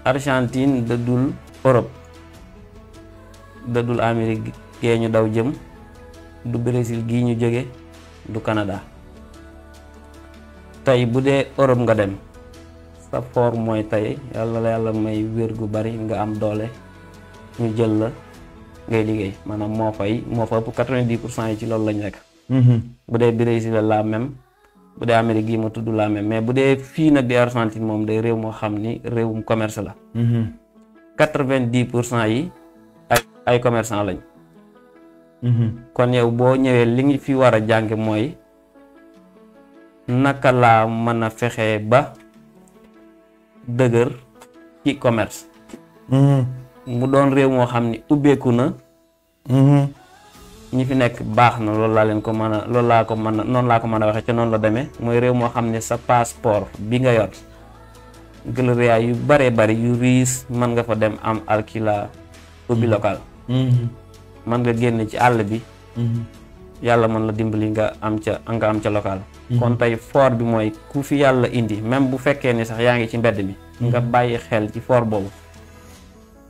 Argentine dëddul Europe, dëddul Amérique gee ñu daw jëm, du Brésil gii ñu jóge, du Canada. tey bu dee Europe nga dem sa fort mooy tey yàlla la yàlla may wér gu bari nga am doole ñu jël la ngay liggéey maanaam moo fa ëpp 90% yi ci loolu lañ nekk. bu dee Brésil la même, bu dee Amérique gii ma tudd la même, mais bu dee fii nag di Argentine moom day réew moo xam ni réewum commerce la. 90% yi ay commerçant lañ. kon yow boo ñëwee li ngi fi war a jàng mooy naka laa mën a fexe ba dëgër ci commerce. mu doon réew moo xam ni ubbeeku na. ñi fi nekk baax na loolu laa leen ko mën a loolu laa ko mën a noonu laa ko mën a waxee ca noonu la demee mooy réew moo xam ne sa passeport bi nga yor galeria yu bare bari yu riis mën nga fa dem am alkila ubbi local. mën nga génn ci àll bi. yàlla mën la dimbali nga am ca local. kon tey fort bi mooy ku fi yàlla indi même bu fekkee ni sax yaa ngi ci mbedd mi. nga bàyyi xel ci fort boobu.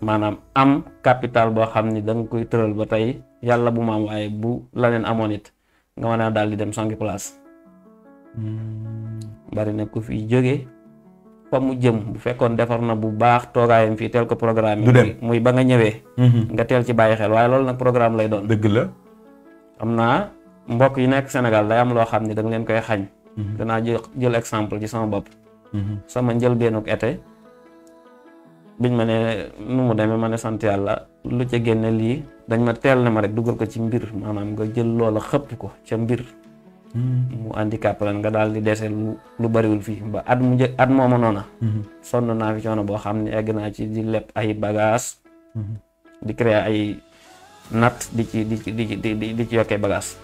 maanaam am capital boo xam ni da nga koy tëral ba tey yàlla bu ma am waaye bu la leen amoon it nga mën a daal di dem songi place. bari na ku fi jóge fa mu jëm bu fekkoon defar na bu baax toogaayam fii teel ko programme yi muy ba nga ñëwee. nga teel ci bàyyi xel waaye loolu nag programme lay doon. dëgg la. xam naa mbokk yi nekk Sénégal day am loo xam ni da nga leen koy xañ. danaa jël exemple ci sama bopp. sama njëlbeenug été biñ ma ne nu mu demee ma ne sant yàlla lu ca génne lii dañ ma teel ne ma rek dugal ko ci mbir maanaam nga jël loola xëpp ko ca mbir. mu handicap la nga daal di dese lu bariwul fii ba at mooma noona. sonn naa fi coono boo xam ne egg naa ci di leb ay bagage di créer ay natt di ci yokkee bagage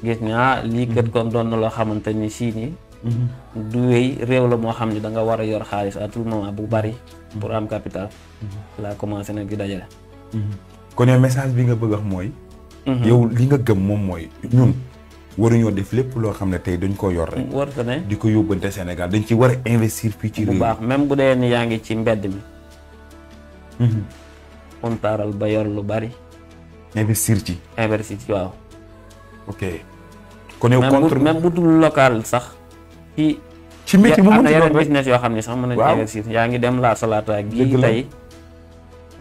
gis ni lii kët kon doon na loo xamante ni sii nii du wéy réew la moo xam ne da nga war a yor xaalis à tout moment bu bari pour am capital laa commencé nag di dajale. kon yow message bi nga bëgg wax mooy yow li nga gëm moom mooy ñun waruñoo def lépp loo xam ne tey dañ ko yor rek war ko ne di ko yóbbante Sénégal dañ ci war a investir fii ci réew bu baax même bu dee ni yaa ngi ci mbedd mi untaaral ba yor lu bari investir ci waaw ok kon yow contre même bu dul local sax ci métier mu am na mënti yeneen doon rek business yoo xam ne sax mën nañu investir yaa ngi dem la salaata Dëgg gii la. tey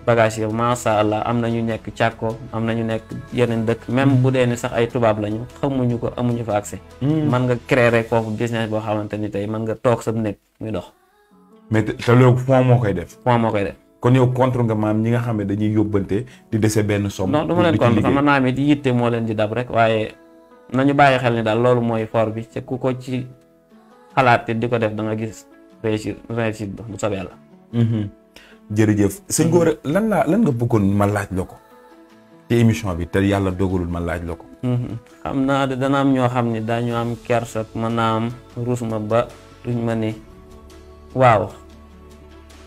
bagage yi masha Allah am na ñu nekk càkko am na ñu nekk yeneen dëkk même bu dee ni sax ay tubaab lañu xamuñu ko amuñu fa accès mën nga créer rek foofu business boo xamante ni tey mën nga toog sa nekk muy dox mais te loolu fond moo koy def point moo koy def kon yow contre nga maam ñi nga xam ne dañuy yóbbante di dese benn somme non du ma leen pour di kon ci xam liggéey. naa mit yitte moo leen di dab rek waaye nañu bàyyi xel ni daal loolu mooy fort bi te ku ko ci xalaat te di ko def da nga gis réussite ba bu soobee yàlla. jërëjëf sëñ Gora lan nga bëggoon ma laaj la ko ci émission bi te yàlla dogalul ma laaj la ko. xam naa de dana am ñoo xam ni dañu am kersa mën naa am ruus ma ba duñ ma ni waaw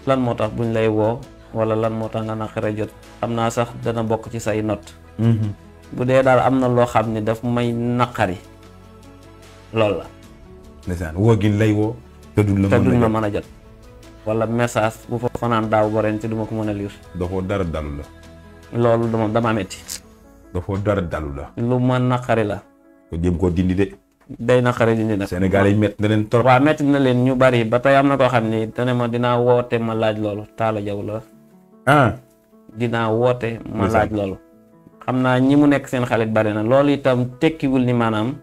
lan moo tax buñ lay woo wala lan moo tax nga naqare jot xam naa sax dana bokk ci say note bu dee daal am na loo xam ni daf may naqari loolu la ndeysaan woo gi lay woo te duñ la mën a jot wala message bu fa fanaan daaw ba ren ci duma ko mën a lire dafoo dara dalu la loolu dama metti dafoo dara dalu la lu ma naqari la ko jéem koo dindi de day naqari dindi nag Sénégal yi métti na leen trop. waaw métti na leen ñu bari ba tey am na koo xam ni dane ma dinaa woote ma laaj loolu Talla Diaw la dinaa woote ma laaj loolu xam naa ñi mu nekk seen xalit bari na loolu itam tekkiwul ni maanaam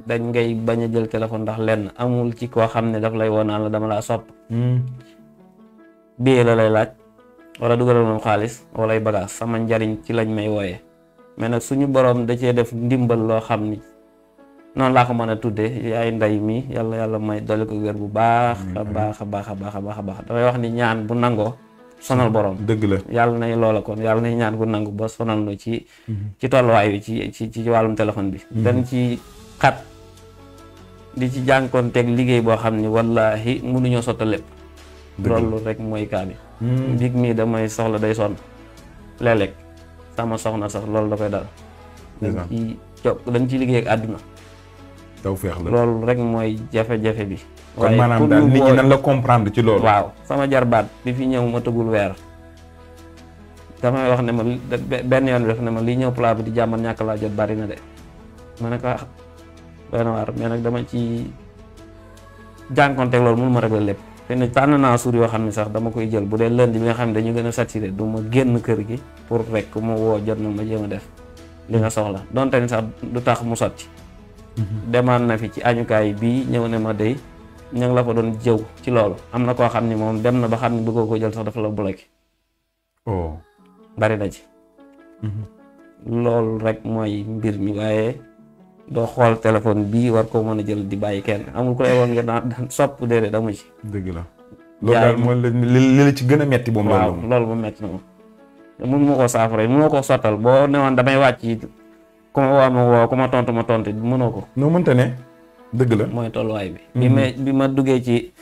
dañ ngay bañ a jël téléphone ndax lenn amul ci koo xam ne daf lay woo naan la dama laa sopp billet la lay laaj wala dugalal moom xaalis wala ay bagage sama njariñ ci lañ may wooyee mais nag suñu borom da cee def ndimbal loo xam ni noonu laa ko mën a tuddee yaay nday mi yàlla may dolli ko wér bu baax a baax a baax a baax a baax a baax damay wax ni ñaan bu nangoo sonal borom dëgg la yàlla nay loola kon yàlla nay ñaan gu nangu ba sonal no ci tolluwaay bi ci wàllum téléphone bi dañ ci xat di ci jànkoonteeg liggéey boo xam ni wallahi mënuñoo sotta lépp loolu rek mooy kaa bi big mii damay soxla day sonn léeg-léeg sama soxna sax loolu da koy dal dañ ci liggéey ak àdduna taw feex la loolu rek mooy jafe-jafe bi kon maanaam daal nit ñi nan la comprendre ci loolu. waaw sama jarbaat bi fi ñëw ma tëggul weer damay wax ne ma benn yoon bi def ne ma lii ñëw plat bi di jàmmal ñàkk laa jot bari na de ma ne ko doy na waar mais nag dama ci jànkonteeg loolu mënu ma régler lépp te ne tànn naa suur yoo xam ne sax dama koy jël bu dee lundi bi nga xam ne dañu gën a saturé du ma génn kër gi pour rek mu woo jot na ma jéem a def li nga soxla donte ni sax du tax mu sotti demaan na fi ci añukaay bii ñëw ne ma day ña ngi la fa doon jëw ci loolu am na koo xam ne moom dem na ba xam ne bëggoo ko jël sax dafa la bloqué bari na ci loolu rek mooy mbir mi waaye doo xool téléphone bii war koo mën a jël di bàyyi kenn amul ku lay woon nga naan sopp déedéet amu ci dëgg la loolu daal mooy li la ci gën a metti moom waaw loolu ba metti na moom mun ma koo saafara mun ma koo sottal boo newoon damay wàcc ku ma woo ma woo ku ma tontu mënoo ko noo mënta ne dëgg la mooy tolluwaay bi bi ma duggee ci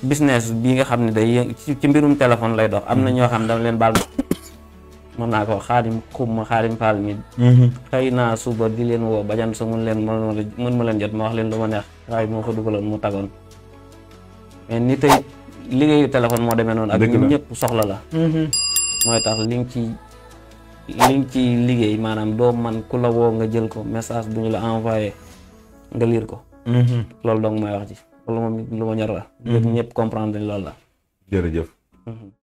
business bi nga xam ne day ci mbirum téléphone lay dox am na ñoo xam ne dama leen baal mën naa ko xaadim xaadim faal mi xëy naa suba di leen woo bajan sa mun ma leen jot ma wax leen lu ma neex waaye moo ko dugaloon mu tagoon mais ni tey liggéeyu téléphone moo demee noonu ak ñëpp soxla la mooy tax li nga ci liggéey maanaam doo man ku la woo nga jël ko message bu ñu la envoyé nga lire ko loolu donc mooy wax ci loolu moom lu ma ñor la ñëpp comprendre loolu la jërëjëf